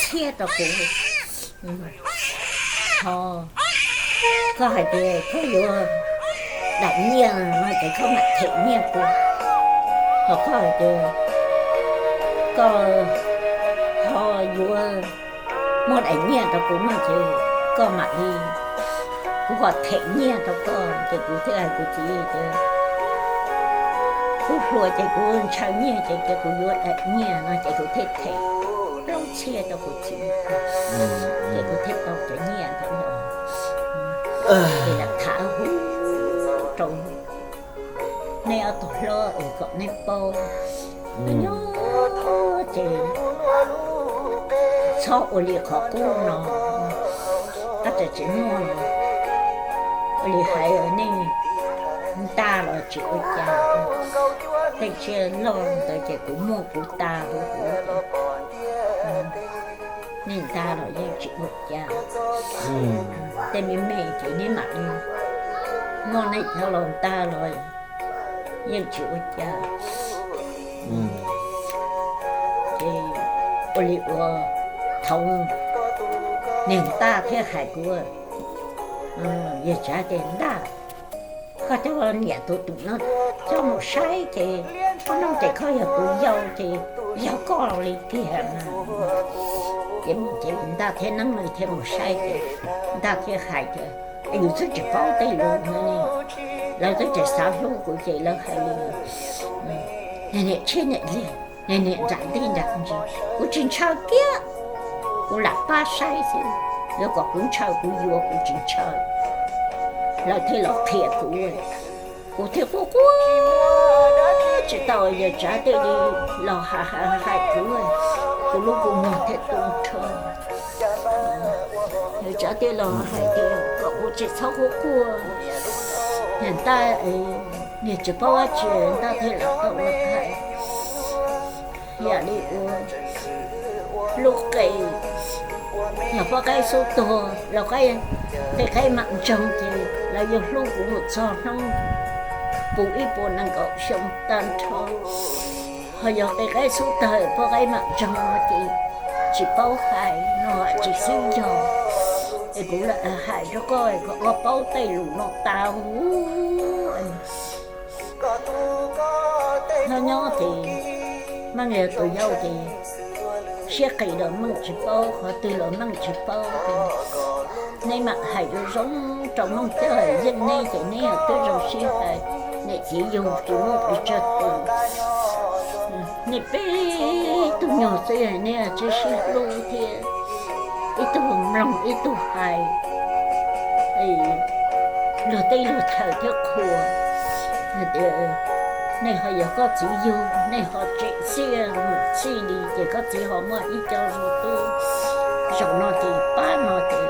txhiaj rau kuv. Ho koj hais tias koj yuav daim nyiaj no ces koj mam them nyiaj kuv. Ho koj hais tias koj ho yuav muaj daim nyiaj rau kuv no ces koj mam li, kuv ho them nyiaj rau koj. Ces kuv thiaj hais kuv txiv tias, kuv hluas ces kuv ntshaw nyiaj ces, ces kuv yuav daim nyiaj no ces kuv thiaj them plaub txhiab rau kuv txiv. Ces kuv thiaj tau cov nyiaj ntawd los. Ces lam tham hu rau neb ob tug hlob es kom neb paub. Nyob ces txhob ua li qhov qub no, tab txawm tsis muaj, ua li hais nej ntaj los tsis ua cas, tej tsiaj loj ntawd ces kuv muaj kuv tas huv kuv. Nej ntaj los yeej tsis ua cas, tej me me ces neb mam li muaj nej cov los ntaj los yeej tsis ua cas. Ces ua li ua thaum niag ntaj thiaj hais kuv, yawg Tsav tias, ntaj, koj coj niam tus twm no coj mus saib ces, koj no ces koj yog tus yau ces yog koj li tiag. Ces mus ces ntaj thiab neeb li thiaj mus saib ces ntaj thiaj hais tias, yus twb tsis paub tej lus no ne, lawv twb tsis xav hlub kuv ces lawv hais li, niam tshiab niam lig, niam nram ntij nram ntsis, kuv tsis ntshaw kiag, kuv lam pab saib xwb, yuav kom kuv ntshaw kuv yuav, kuv tsis ntshaw. Lawv thiaj los qhia kuv, kuv thiaj quaj quaj tsis tau, yawg Tsav thiaj li los hais kuv, kuv lub kua muag thiaj tu nrho. Yawg Tsav thiaj los hais tias kom kuv tsis txhob quaj quaj, niag ntaj, niag tsis paub dab tsi, ntaj thiaj los tau los hais. Yam li ua lub qe, yog poj qaib xub tuag los qe, tej qaib mam ntsoog ces lawv yuav hlub kuv mus txog hnub puv ib puas nees nkaum xyoo tag nrho. Ho yog tej qaib xub tawg poj qaib mam ntsoog no ces tsis paub hais no tsis xub yog. Es kuv lam hais rau koj kom koj paub tej lus no tau. Nyob nyob ces meej yog tus yau ces siab qis los meej tsis paub, qhov twg los meej tsis paub ces neb mam hais zoo zoo rau meej coj yeej neb ces neb twb zoo siab hais. Niam txiv yug tsis muaj pes tsawg tus, nej peb tug nyuag xwb nej twb sib hlub thiab, ib tug mloog ib tug hais, luag teb luag chaw thiab qhuas tias, nej ho yog koj txiv yug nej ho tseem txiaj mus txij li ces koj txiv ho muaj ib co zoo tub, zaum no ces pab no ces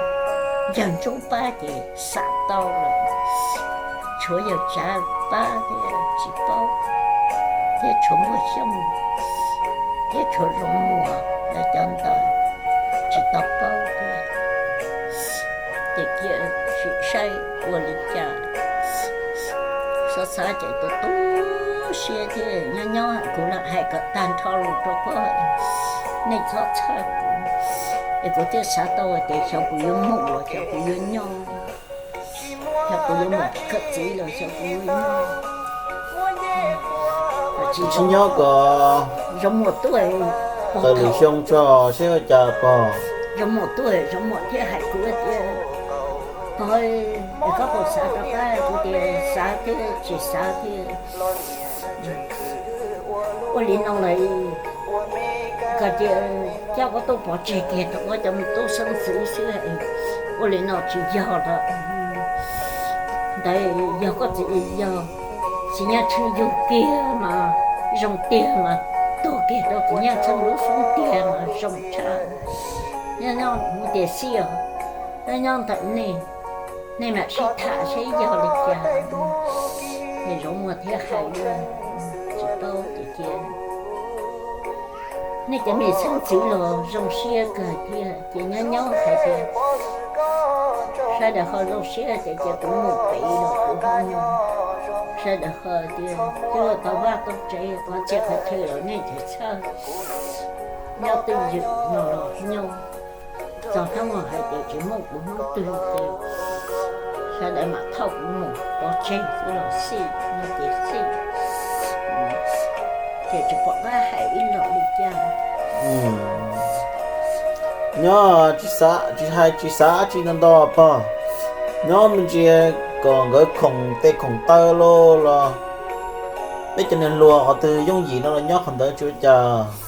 yawg Ntsuab pab ces xam tau lawm. Tshuav yawg Tsav pab thiab tsis paub, thiab tshuav Muaj Xyooj thiab tshuav Zoov Muas lawv cov ntawd tsis tau paub thiab. Ces cia sim saib ua li cas, xav xav ces tu tu siab thiab nyob nyob kuv lam hais kom tag nrho lus rau koj, nej txhob txhawj kuv. Es kuv thiaj xav tau tias xyov kuv yuav mus los xyov kuv yuav nyob, xyov kuv yuav mus kawm txiv los xyov kuv yuav nyob. Tsis nyob ko, Zoov Muas tuaj, tawm lwm xyoo tso seb ua cas pog. Zoov Muas tuaj, Zoov Muas thiaj hais kuv tias, pog, koj puas xav rov qab? Kuv tias xav thiab tsis xav thiab. Ua li no lawm, koj cia, coj koj tuaj pov tseg kiag rau kuv cov me tub xeeb ntxwv xwb. Ua li no tsis yog lawm. Ntawd yog koj txiv, yog txiv Nyaj Tsheej yug kiag mas zoo tiag mas tuag kiag rau txiv Nyaj Tsheej lub foob tiag mas zoo tshaj. Nyob nyob kuv tias xij os, nyob nyob ntawm nej, nej mam sib tham seb yog li cas. Es Zoov Muas thiaj hais, tsis paub ces cia, nej cov me xeeb ntxwv los zoo siab kawg thiab ces nyob nyob hais tias sawv daws ho zoo siab ces cia kuv mus pem los kuv ho mus. Sawv daws ho tias coj tau vaj tau tsev qhov txhia qhov chaw los nej tsis txhawj. Nyob twj ywm no los nyob, txog hnub no hais tias tsis muaj kuv hnub twg ces sawv daws mam thauj kuv mus pov tseg xwb los xij no ces xij, ces tsis pom qab hais ib los li cas. Nyob tsis xav, tsis hais tsis xav dab tsi ntau ntau pog, nyob me ntsis kom nkawd khoom tes khoom taw los los peb cov niag hluas qhov twg yooj yim no los nyob qhov ntawd tsis ua cas.